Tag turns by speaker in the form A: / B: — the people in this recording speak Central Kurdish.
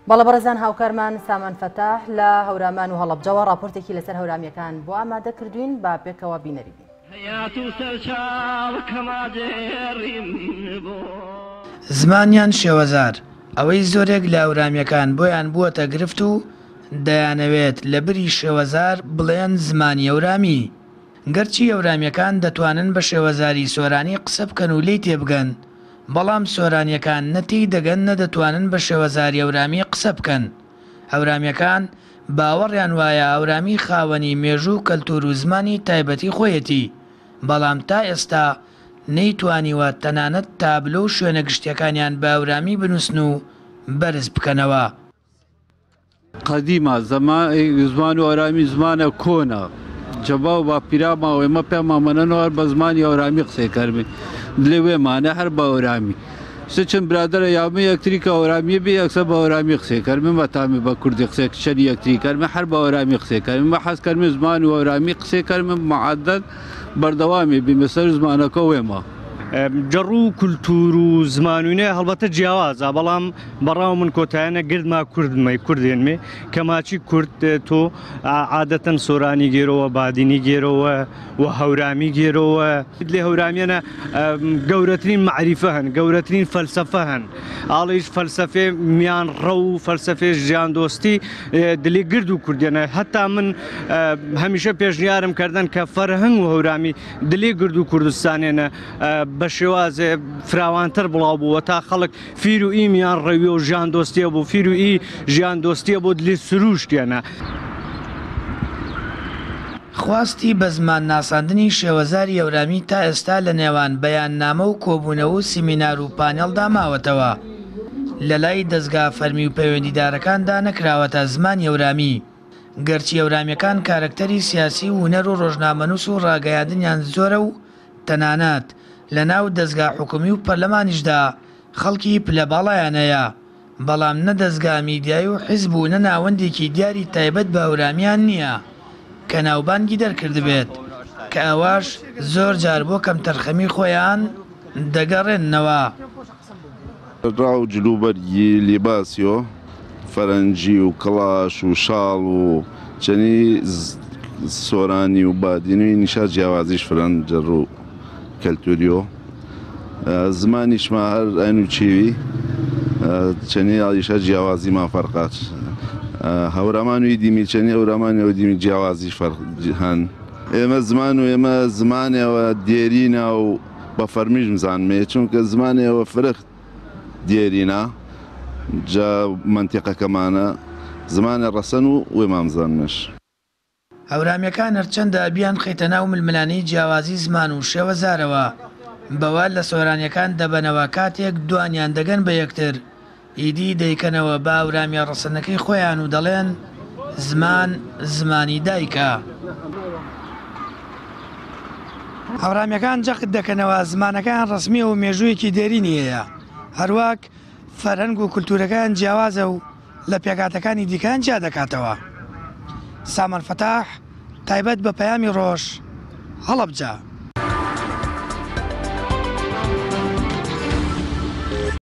A: بەڵێ بەڕێزان هاوکارمان سامان فەتاح لە هەورامان و هەڵەبجەوە ڕاپۆرتێکی لەسەر هەورامیەکان بۆ ئامادە کردوین با پێکەوە بینەری بین.
B: زمان یان شێوەزار، ئەوەی زۆرێک لە هەورامیەکان بۆیان بووەتە گرفت و دەیانەوێت لە بری شێوەزار بڵێن زمانی هەورامی. گەرچی هەورامیەکان دەتوانن بە شێوەزاری سۆرانی قسە بکەن و لێی تێبگەن، بەڵام سۆرانیەکان نە تێی دەگەن نە دەتوانن بە شێوەزاری هەورامی قسە بکەن. هەورامیەکان باوەڕیان وایە هەورامی خاوەنی مێژوو و کەلتور و زمانی تایبەتی خۆیەتی، بەڵام تا ئێستا نەیتوانیوە تەنانەت تابلۆ و شوێنە گشتیەکانیان بە هەورامی بنوسن و بەرز بکەنەوە.
C: قەدیمە زمان و ئارامی زمانە کۆنە جەبا و باپیراما و ئێمە پێمان مەنەنەوە هەر بە زمانی ئەورامی قسەی کەرمێ دلێ وێمانە هەر بە ئەورامی سچن برادەرە یامە یەکتری کە ئەورامی بێ یەکسەر بە ئەورامی قسەی کەرمێ مەتامی بە کوردی قسەی چەنی یەکتری کەرمێ هەر بە ئەورامی قسەی کەرمێ مە حەز کەرمێ زمان و ئەورامی قسەی کەرمێ معەدەل بەردەوامی بیمە سەر زمانەکە وێمە.
D: جەڕوو و کولتوور و زمان و اینە هەڵبەتە جیاوازە بەڵام بەڕاو من کۆتایانە گردما کوردمەی کوردێنمێ کەماچی کورد تۆ عادەتەن سۆرانی گێرەوە بادینی گێرەوە و هەورامی گێرەوە لێ هەورامیانە گەورەترین مەعریفە هەن گەورەترین فەلسەفە هەن ئاڵیش فەلسەفێ میان ڕەو و فەلسەفێ ژیان دۆستی دلی گرد و کوردێنە هەتا من هەمیشە پێشنیارم کردن کە فەرهەنگ و هەورامی دلی گرد و کوردستانێنە بە شێوازێ فراوانتر بڵاو بووە تا خەڵک فیر و ئی میان ڕەویە و ژیان دۆستیە بوو فیر و ئی ژیان دۆستیە بۆ دلی سروشتێنە.
B: خواستی بە زمان ناساندنی شێوەزاری هەورامی تا ئێستا لە نێوان بەیاننامە و کۆبوونەوە و سیمینار و پانێڵدا ماوەتەوە، لە لای دەزگا فەرمی و پەیوەندیدارەکاندا نەکراوەتە زمانی هەورامی. گەرچی هەورامیەکان کارەکتەری سیاسی و هونەر و ڕۆژنامەنووس و ڕاگەیاندنیان زۆرە و تەنانەت لە ناو دەزگا حکومی و پەرلەمانیشدا خەڵکی پلە باڵایان هەیە، بەڵام نە دەزگا میدیای و حیزب و نە ناوەندێکی دیاری تایبەت بە هەورامیان نییە کە ناوبانگی دەرکردبێت، کە ئەوەش زۆر جار بۆ کەمتەرخەمی خۆیان دەگەڕێننەوە.
E: ڕاو جلوبەرگی لیباسیۆ فەرەنجی و کڵاش و شاڵ و چەنی سۆرانی و بادینی نیشا جیاوازیش فرەن جەر و کەلتوریۆ زمانیشما هەر ئەن و چیوی چەنی ئالیشا جیاوازیمان فەرقات هەورامان وی دیمی چەنی هەورامان و دیمی جیاوازی فەرق هەن ئێمە زمان و ئێمە زمانەوە دێرینە و بە فەرمیش مزانمێ چونکە زمانێەوە فرە دێرینە جا مەنتیقەکەمانە زمانێ ڕەسەن و وێ مامزانمێش.
B: هەورامیەکان هەرچەندە بیانخەیتە ناو ململانێی جیاوازی زمان و شێوەزارەوە، بەوە لە سۆرانیەکان دەبەنەوە کاتێک دوانیان دەگەن بە یەکتر، ئیدی دەیکەنەوە بە هەورامیە ڕەسەنەکەی خۆیان و دەڵێن زمان زمانی دایکە. هەورامیەکان جەخت دەکەنەوە زمانەکەیان ڕەسمیە و مێژوویەکی دێرینی هەیە، هەروەک فەرهەنگ و کولتوورەکەیان جیاوازە و لە پێکهاتەکانی دیکەیان جیا دەکاتەوە. سامان فەتاح، تایبەت بە پەیامی ڕۆژ، هەڵەبجە.